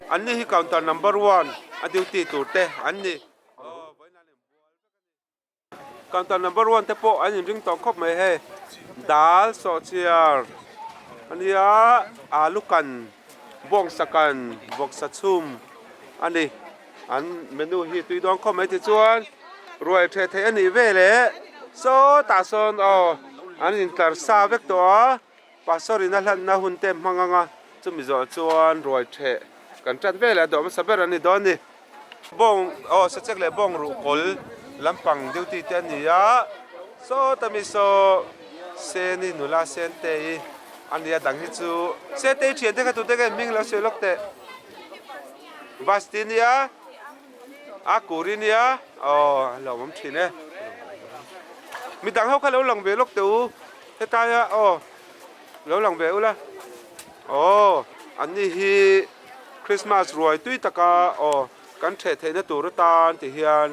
Anni hi counter number one a duty tur te an ni. Counter number one te pawh an inring tawh khawp mai hei. Dal sawhchiar a nia alu kan bawngsa kan vawksa chhum a ni. An menu hi tui dawn khawp mai tichuan ruai theh theih a nih veleh sawtah sawn aw an intlar sa vek tawh a. Pastor in a hlanna hun te hmang anga chumi zawh chuan ruai theh kan ṭan vel a dawh hmasa ber an ni dawn a ni. Bawng aw sachek leh bawng ruh kawl lampang duty te a ni a, sawta mi saw Seni nula Sentei a ni a dang hi chu Sentei thian te kha tute nge hming lo sawi lawk teh Basti nia a Kuri nia aw a lawmawm thin e midang ho kha lo lang ve lawk teh u. Hetaia aw lo lang ve ula aw an ni hi Christmas ruai tui taka aw kan theh theihna tur atan ti hian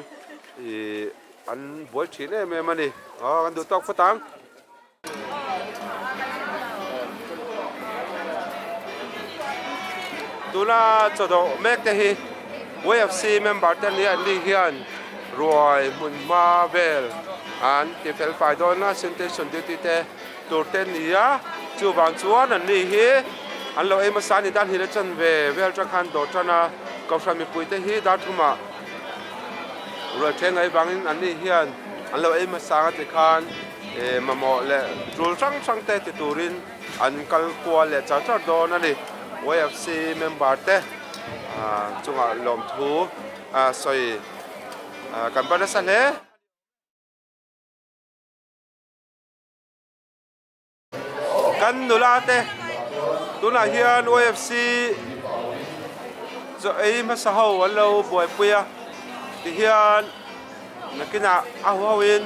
ih an buai thin em em a ni aw kan duh tawk phawt ang. Tuna chawdawh mek te hi YFC member te an ni a an ni hian ruai hmun hma vel an ti fel fai dawn a sanitation duty te tur te an ni a chuvang chuan an ni hi an lo ei hmasa a ni dan hil a chan ve vel atang khan dawr tan a kohhran mipui te hi dar thumah rual thleng ai vangin an ni hian an lo ei hmasa ang a ti khan eh mamawh leh tul hrang hrang te ti turin an kal kual leh char char dawn a ni YFC member te ah chungah lawmthu ah sawi kan va nasa hle. Kan nula te tunah hian UFC chaw ei hmasa ho an lo buaipui a tihian nakinah a hu ho in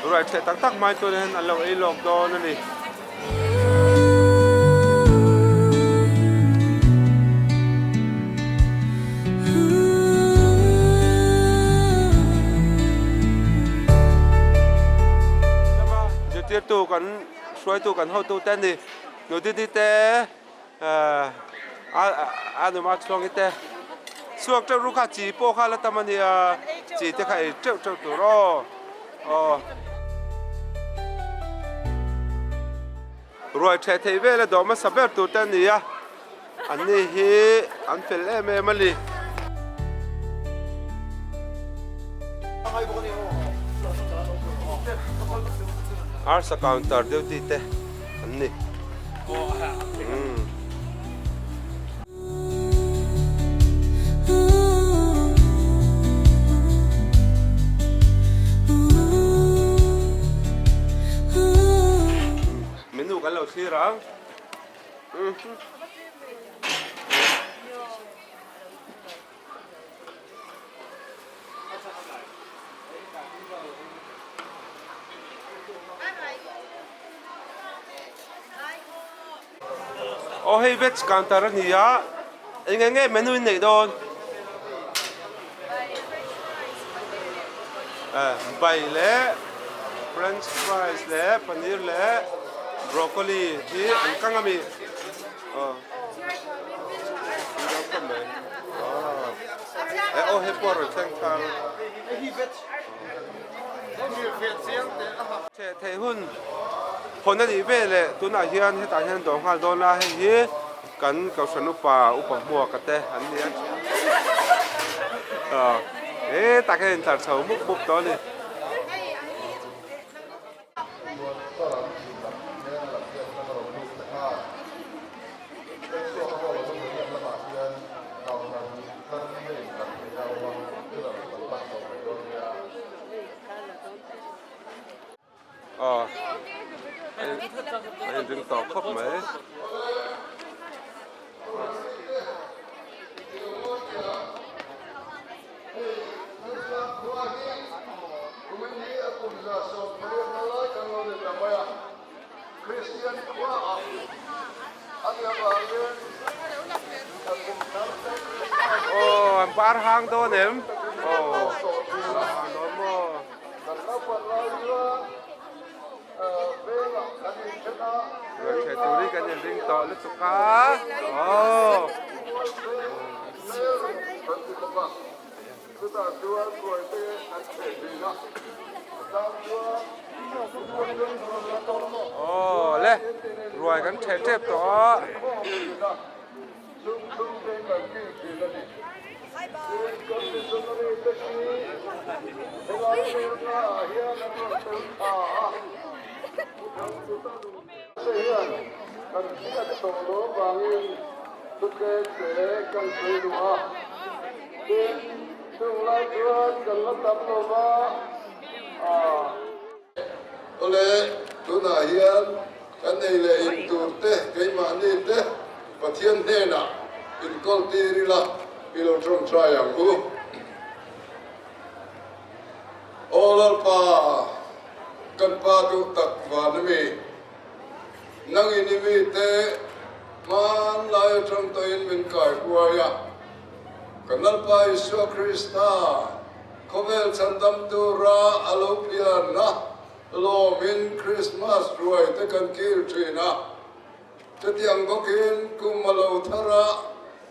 ruai ṭheh tak tak mai tur hian an lo ei lawk dawn a ni. Zirtirtu kan hruaitu kan hotu te a ni. Nudidi te a numa chhuangi te chhuak teuh ru kha chi pawh kha la tam a nia chi te kha ei teuh teuh tur aw aw. Ruai ṭheh theih vel a dawh hmasa ber tur te a ni a, anni hi an fel em em a ni. Arsa counter duty te an ni. Menu kan lo thlir ang. Aw hei veg counter a ni a eng eng nge menu in neih dawn eh bai leh french fries leh paneer leh broccoli hi an kang a mi aw eh aw hei pawh a rawn thleng thar Theh theih hun hawn a nih veleh tunah hian hetah hian dawr nghal dawn a, hei hi kan kohhran upa upa hmuaka te an ni a hetah khian intlar chho mup mup tawh a ni. Aw a inring tawh khawp mai. Aw an par hang dawn em? Aw hang dawn maw? Ruai ṭheh turin kan inring tawh lutuk a. Aw. Aw le ruai kan ṭheh ṭep tawh a. Awle, tunah hian kan ei leh in tur te, keimahni te Pathian hnenah inkawl tir ila i lo tawngtai ang u. Aw Lalpa, kan Pa duh tak van a mi, nangin i mite hmanlai atang tawhin min kaihruai a, kan Lalpa Isua Krista khawvel chhandam tura a lo pianna lawmin Krismas ruai te kan kil thin a. Chutiang bawkin kum a lo thar a,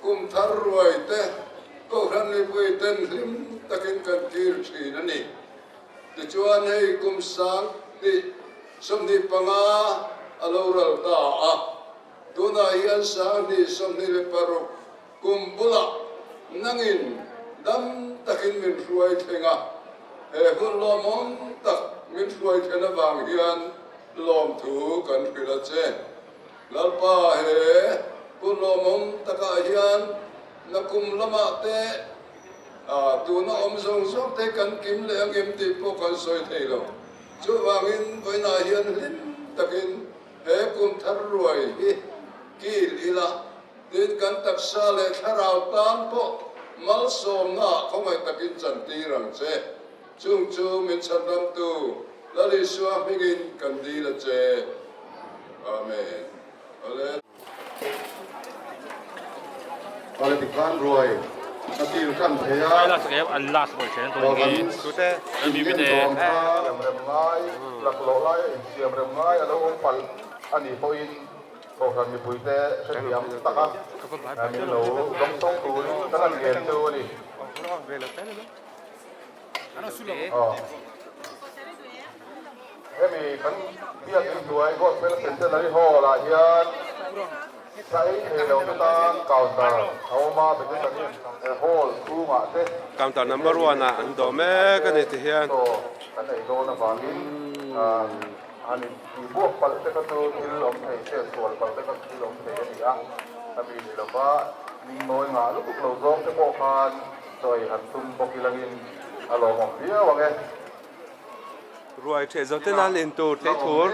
kum thar ruai te, Kohhran mipui ten hlim takin kan kil thin a ni. Tichuan hei kum 2025 a lo ral ta a, tunah hian 2026 kum bulah nangin dam takin min hruai thleng a, he hun lawmawm tak min hruai thlen avang hian Lawmthu kan hrilh a che. Lalpa he hun lawmawm takah hian nakum lamah te tuna awm zawng zawng te kan kim leh ang em tih pawh kan sawi thei lo. Chuvangin vawiinah hian hlim takin he kum thar ruai hi kil ila, tin kan taksa leh thlarau tan pawh malsawmnaah khawngaih takin chantir ang che. Chung chu min chhandamtu Lal Isua hmingin kan dil a che. Amen. Awle. Awle tikhan ruai a kil tan thei a. Siam rem ngai, laklawh lai a insiam rem ngai a lo awm palh a nih pawhin Kohhran mipuite hrethiam taka min lo dawngsawng turin ka lan ngen chu a ni. Hemi kan biakin hnuai Gospel Centenary Hall ah hian thla ei thei lo te tan counter a awm a, vegetarian hall chhungah te Counter number one ah an dawh mek a ni ti hian. Chaw kan ei dawn avangin han in tihbuak palh te kha chu thil awm thei, chetsual palh te kha chu thil awm thei a ni a, hemi ni lova ningnawi ngah lutuk lo zawng te pawh khan Chawi han tum bawk ilangin a lawmawm viau ang e. Ruai ṭheh zo te nan in tur thei thur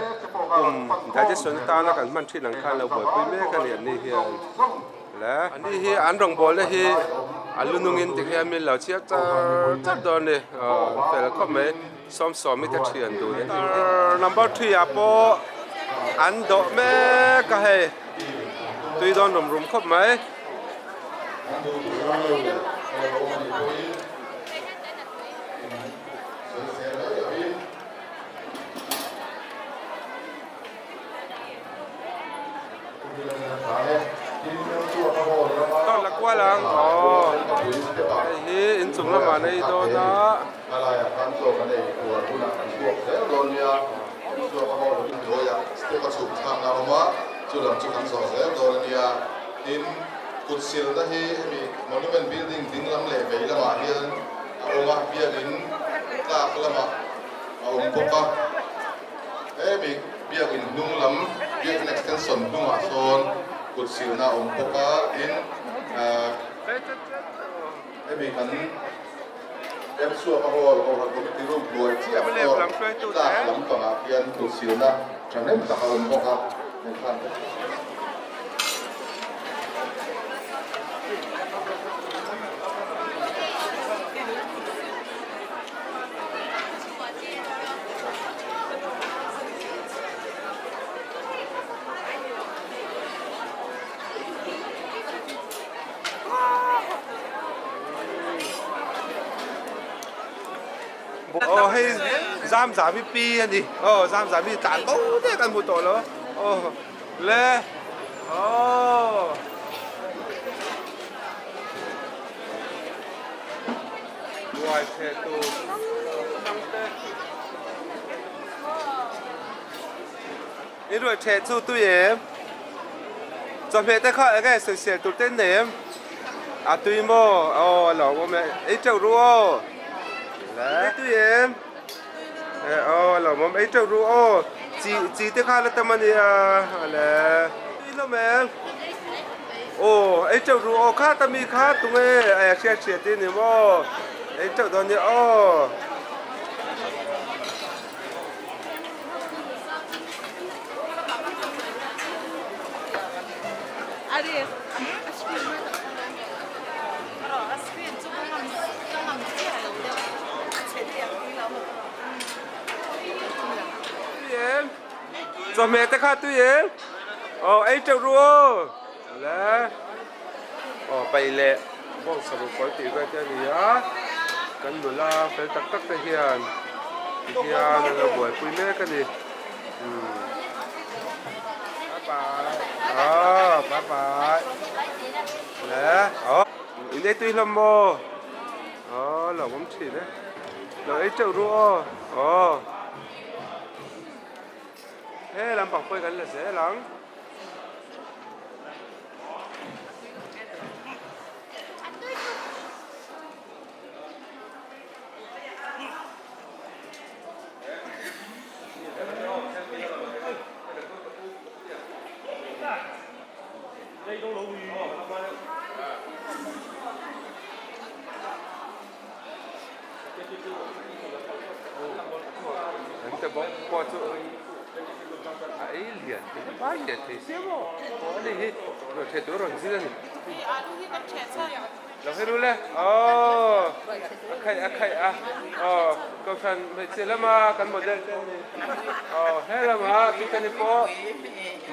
kum digestion atana kan hman ṭhin ang khan lo buaipui mek a ni an ni hian le. An ni hi an rawngbawlna hi a lu nungin tikhian min lo chhiar char char dawn a ni aw fel khawp mai Sawmsawmi te ṭhian dun a ni. Number 3 ah pawh an dawh mek a hei tui dawn rum rum khawp mai. Ka la kual ang aw hei hi inchung lamah an ei dawn a. Kutsilna hi hemi Monument Building ding lam leh vei lamah hian a awm a, biakin tlak lamah a awm bawk a. Hemi biakin hnung lam, biakin extension hnungah sawn kutsilna a awm bawk a, tin hemi kan Emsuaka Hall, Kohhran Committee Room hnuai chiah pawh tlak lampangah hian kutsilna thahnem tak a awm bawk a, engkhan. Aw hei Zamzami pi a ni aw Zamzami tlan bo mek an hmu tawh lo aw le aw. Ruai chhe tur hrang te. I ruai chhe chu tui em? Chawhmeh te kha enge sawisel tur te nei em? A tui maw? Aw a lawmawm e. Ei teuh ru aw. Le tui em? Aw a lawmawm ei teuh ru aw. Chi chi te kha la tam a nia. Le tui hlawm em? Aw ei teuh ru aw kha ta mi kha tunge a hriat hriat i ni maw? Ei teuh dawn nia aw. Tui em? Chawhmeh te kha tui em? Aw ei teuh ru aw. Le. Aw paih leh bawngsa ru pawl tih vel te a ni a. Kan nula fel tak tak te hian ti hian an lo buaipui mek a ni. Umm. Bye bye. Aw bye bye. Le. Aw. In ei tui hlawm maw? Aw lo awm thin e. Lo ei teuh ru aw. Aw. He lampang pawh hi kan la zel ang. An te bawk pawh chu a ei lian thei a vai lian thei sia maw aw ani hi rawn theh tur a rawn zir a ni lo hei rul e aw a khaih a khaih a aw kohhran hmeichhia lama kan model te an ni aw he lama Pitani pawh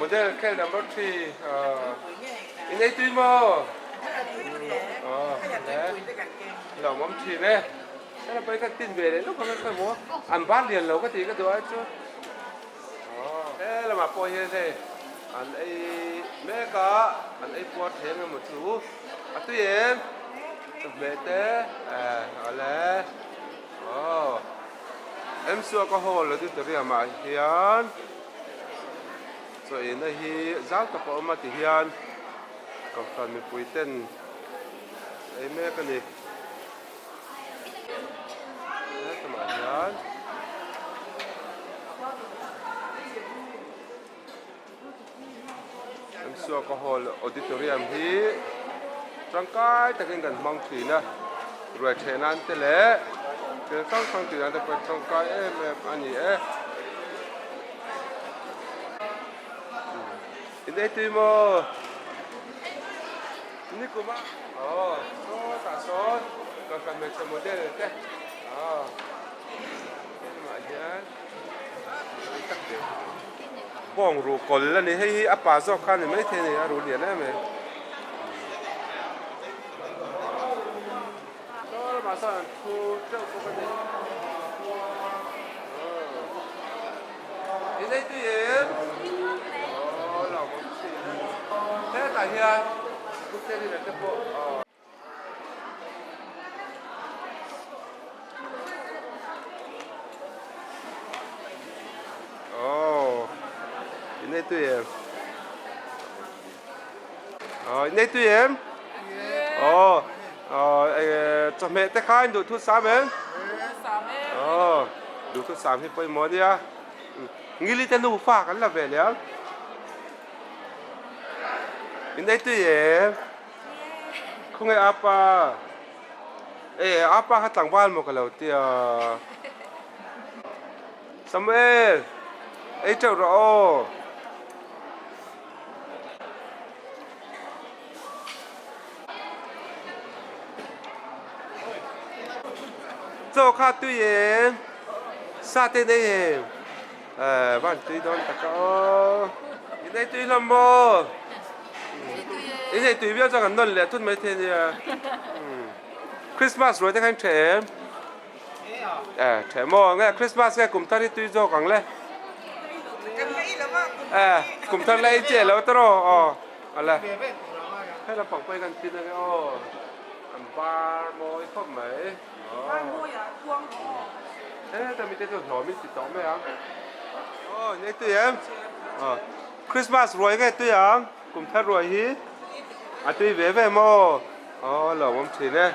model khel number 3 aw in ei tui maw aw le. Lo awm thin e. Hela pawh hi ka tin ve leh lawk ang a khawi maw an ban lian lo ka tih ka duh ai chu. Aw he lamah pawh hian hei an ei mek a an ei puar thei ang emaw chu a tui em chawhmeh te eh awle aw Msuaka hall auditorium ah hian chaw eina hi zau tak a awm a ti hian kohhran mipui ten. Ei mek a ni. Helamah hian Suaka Hall Auditorium hi tangkai takin kan hmang thin a, ruai theh nan te leh thil hrang hrang tih nan te pawh tangkai em em a ni e. In ei tui maw? Nikuma aw sawtah sawn kohhran hmeichhe model te aw lamah hian bawng ruh kawl a ni hei hi a pa zawk kha a ni maithei a ni a ruh lian em em saw lamah sawn an thu teuh bawk a ni aw in ei tui em aw lo awm thin a hetah hian Puterina te pawh aw. Aw in ei tui em aw in ei tui em aw aw chawhmeh te kha in duh thut sam em aw duh thut sam hi pawimawh a nia ngili te nufa kan la ve leh ang in ei tui em khawnge apa e apa kha tlangval maw ka lo tia Samuel ei teuh rawh aw. Chaw kha tui em sa te nei em eh van tui dawn tak a aw in ei tui hlawm maw in ei tui viau chuan kan nawn leh thut mai thei ania Christmas ruai te kha in ṭheh em eh ṭheh maw nge Christmas nge kum thar hi tui zawk ang le eh kum thar la ei chiah lo tawh aw. Ala hei lampang pawh hi kan tin ange aw an bar mawi khawp mai aw. Heta mite chu hlawm in ti tawh mai ang. Aw nei tui em? Aw Christmas ruai nge tui ang? Kum thar ruai hi a tui ve ve maw? Aw lawmawm thin e.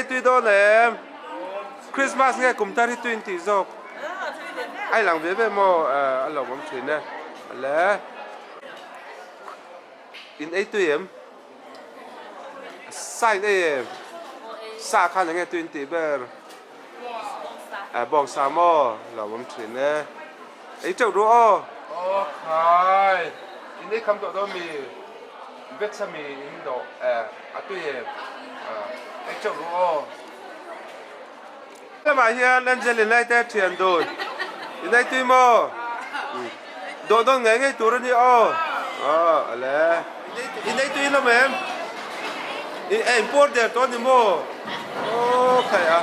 I tui dawn em? Christmas nge kum thar hi tui in tih zawk? A inang ve ve maw? A lawmawm thin e. Le. In ei tui em? Sa in ei em? Sa khan enge tui in tih ber? Bawngsa maw? Lawmawm thin e. Ei teuh ru aw. Aw khai. In ei kham tawh dawn mi? Veg a mi in dawh a tui em? Ei teuh ru aw. Lamah hian Angel in laite thian dun. In ei tui maw? Dawh dawn ngei ngei tur a ni aw. Aw ale. In ei tui hlawm em? I in puar der tawh a ni maw? Aw khai a.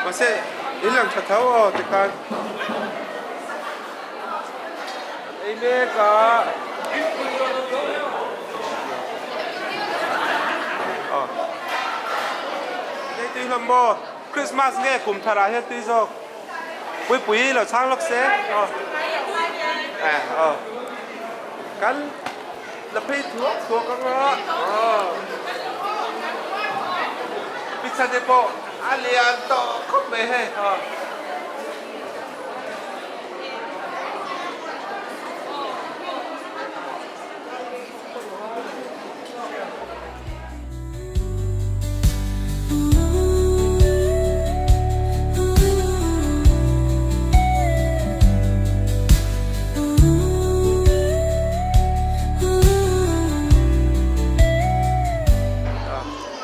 Mahse in lang tha tho aw tikhan. An ei mek a. Aw. In ei tui hlawm maw? Christmas nge kum thar ah hian tui zawk. Puipui lo chhang lawk se. Aw. Eh aw. Kan la phei thuak thuak ang a. Aw. Pizza te pawh a lian tawh khawp mai hei. Aw.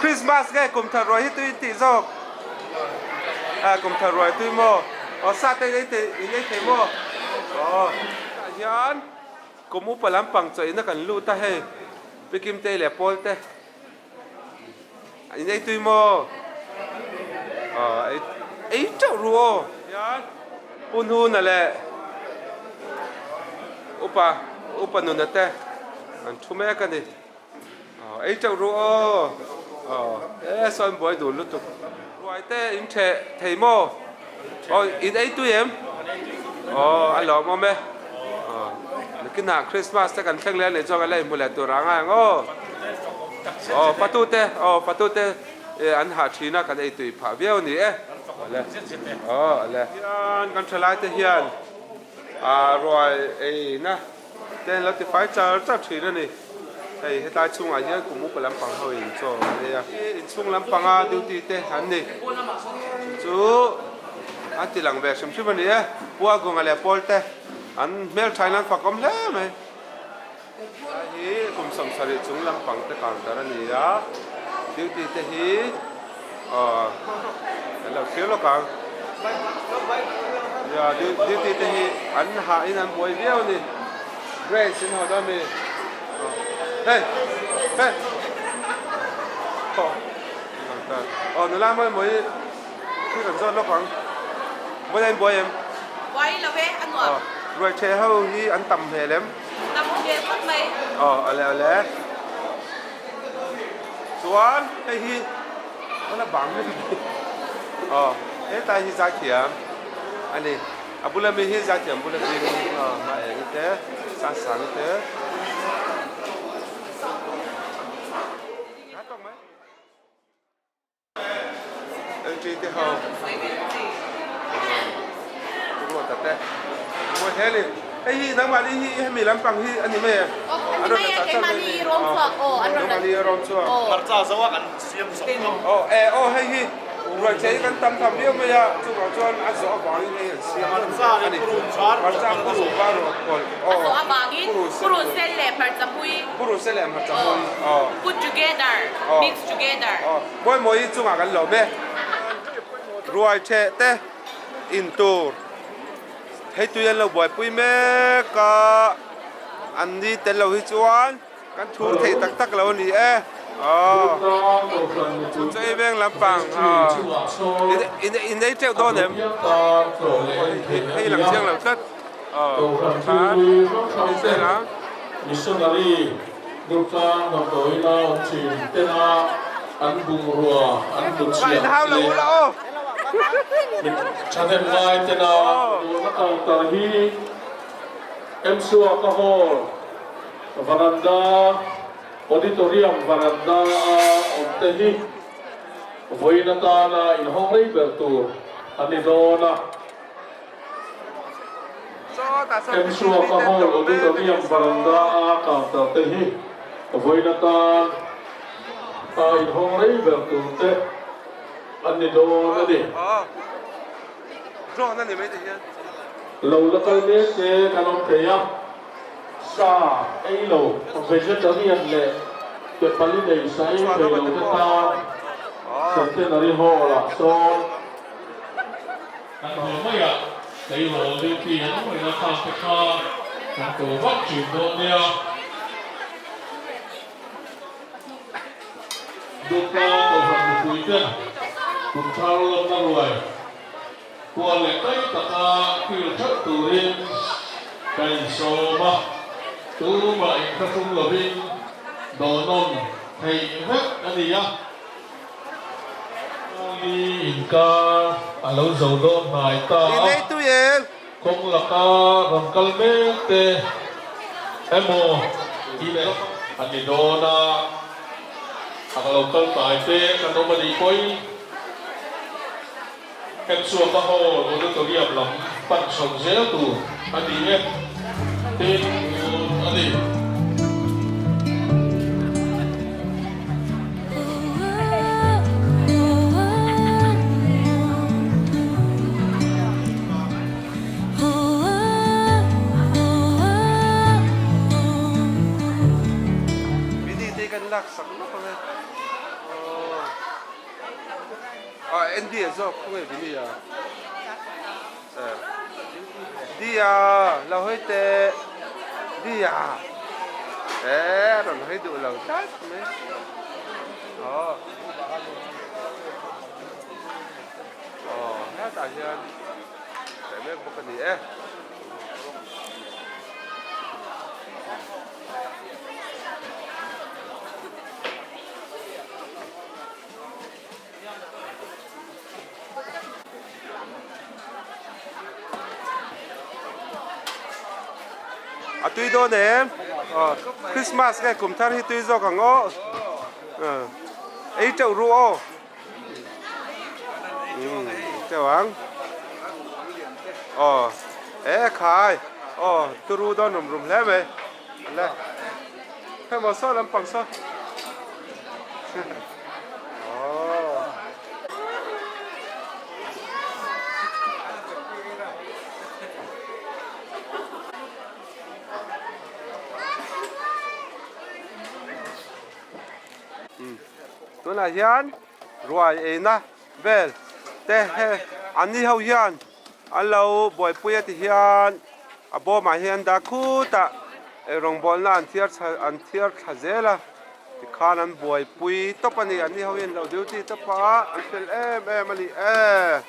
Christmas nge kum thar ruai hi tui in tih zawk? A kum thar ruai tui maw? Aw sa te in ei thei maw? Aw tah hian Kum upa lampang chawihna kan lut a hei, Pi Kimtei leh Paul te in ei tui maw? Aw ei ei teuh ru aw. Hian Pu Hnuna leh upa upa Nuna te an thu mek a ni. Aw ei teuh ru aw. Aw e sawn buai dun lutuk. Ruai te in theh thei maw? Aw in ei tui em? Aw a lawmawm e. Aw nakinah Christmas te kan thleng leh a nih chuan kan la inhmu leh tur a ngai ang aw. Aw fatu te aw fatu te an hah thin a kan ei tui phah viau a ni e. Aw ale. Hian kan thalai te hian ruai eina Te an lo ti fai char char thin a ni. Hei hetlai chhungah hian kum upa lampang ho in chaw an ei a. Inchhung lampanga duty te an ni. Chu an ti lang ve hrim hrim a ni e. Pua Gunga leh Paul te an hmelthain an fakawm hle mai. Helai hi kum 70 chung lampang te counter a ni a. Duty te hi aw an lo thlir lawk ang. Nia duty te hi an hah in an buai viau a ni. Grace in haw dawn mi? Hei hei aw aw nula mawi mawi khi kan zawt lawk ang. Vawiin a in buai em? Buai lo e a nuam. Ruai ṭheh ho hi an tam hmel em? Tam hmel khawp mai. Aw ale ale. Chuan hei hi a bang mai aw hetlai hi zaithiam a ni a bula mi hi zaithiam bula ding aw hma eng te sang sang te LG te ho Ruata te mawi hle ni hei hi nangmahni hi hemi lampang hi a ni mai em a ni mai a keimahni hi rawm chhuak aw an rawn nangmahni hi rawm chhuak hmarcha zo a kan siam zawk aw e aw hei hi ruaithei hi kan tam tham viau mai a chuvang chuan a zawh avangin hei an siam a ni hmarcha purun var rawh pawlh aw a zawh avangin purun sen leh hmarcha pui purun sen leh hmarcha pui aw put together mix together aw Pawimawii chungah kan lawm e. Ruai theh te in tur hei tui an lo buaipui mek a, an ni tel lo hi chuan kan thur thei tak tak lo a ni e. Aw Chaw ei veng lampang in ei teuh dawn em? Hei lang chiang lo tlat. Aw tikhan ei zel ang. Missionary Durtlang damdawiina awm thin tena an bungrua an hnutchhiah leh thahnem ngai tena dawrna counter hi Msuaka Hall Varanda Auditorium varanda a awm te hi vawiin atana inhawng rei ber tur a ni dawn a. Msuaka Hall Auditorium varanda a counter te hi vawiin atan a inhawng rei ber tur te an ni dawn a ni. Lo la kal mek te kan awm thei a. Sa ei lo, vegetarian leh ke pali nei sa ei thei lo te tan Centenary Hall-ah sawn kan haw mai a, tleirawl duty an awm reng a, khang te kha kan ko vak thin dawn nia. Dawtlang Kohhran mipui ten kum thar lawmna ruai Kual leh kai taka kil theuh turin ka insawm a, tumah inthlahrung lovin dawnawm theih vek a ni a. Ni inkar a lo zo dawn hnai ta a, kawng laka rawn kal mek te emaw in a ni dawn a, a lo kal tlai te kan awm a nih pawhin. Hemsuaka Hall Auditorium lam pan chho zel tur a ni e, tin a ni. Mini te kan lak sak lawk ang e. Ah Andy a zawk khawnge Vinny a eh Dia lo hawi teh Dia eh a rawn hawi duh lo tlat mai aw aw hetah hian teh mek bawk a ni e. A tui dawn em? Aw Christmas nge kum thar hi tui zawk ang aw. Ei teuh ru aw. Umm teuh ang. Aw e khai aw turu dawn rum rum hle mai. Le hei maw saw lampang saw. Tunah hian ruai eina vel te he an ni ho hian an lo buaipui a ti hian a bawmah hian dah khutah rawngbawlna an thiar an thiar thla zel a. Tikhan an buaipui tawp a ni, an ni ho hian lo duty tawp a, an fel em em a ni e.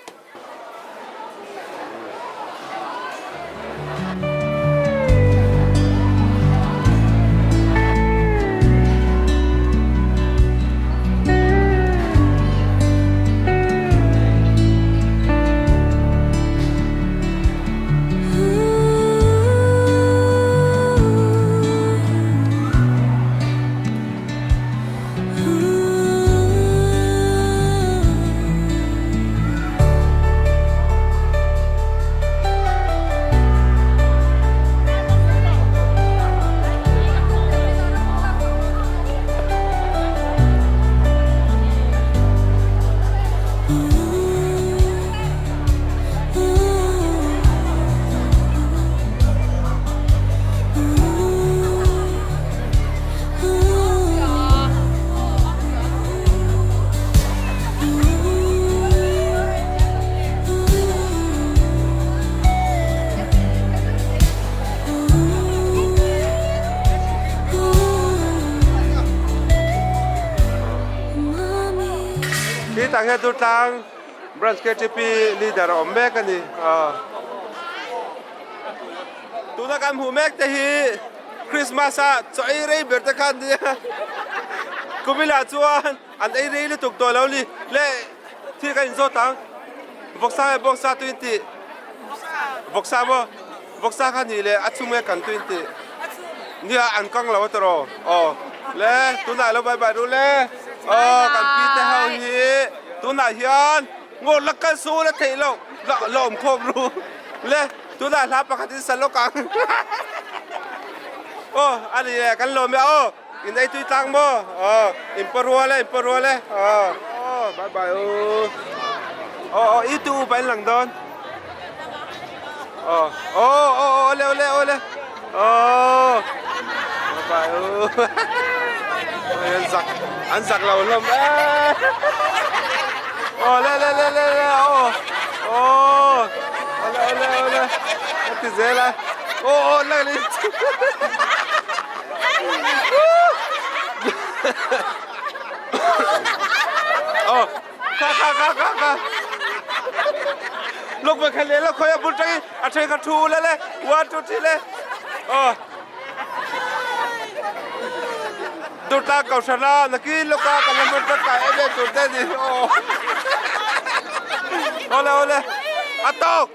Khi tah hian Durtlang Branch KTP leader a awm mek a ni. Tuna kan hmuh mek te hi Christmas a chaw ei rei ber te kha an nia. Kumila chuan an ei rei lutuk tawh lo ni. Le thil kan inzawt ang. Vawksa nge bawngsa tuin tih? Vawksa maw? Vawksa kha nih leh a chhung nge kan tuin tih? Nia an kang lo a tawh aw. Le tunah lo bye bye ru le. Aw kan pi te ho hi tunah hian Ngaw la kal su la theih loh la la awm khawm ru le tunah hla pakhat in sa lawk ang aw a ni e kan lawm e aw in ei tui tlang maw aw in paw rual e in paw rual e aw aw bye bye u aw aw i tu upa in lang dawn aw aw aw awle awle awle aw bye bye u an zak an zak lo hlawm e aw le le le le le aw aw awle awle awle a ti zel a aw aw la ni aw kha kha kha kha kha luk mai kha le la khoi a bul tangin a then kha thu le le 1 2 3 le aw Durtlang kohhran a nakin lawka kan la hman tangkai em em tur te a ni aw awle awle a tawk.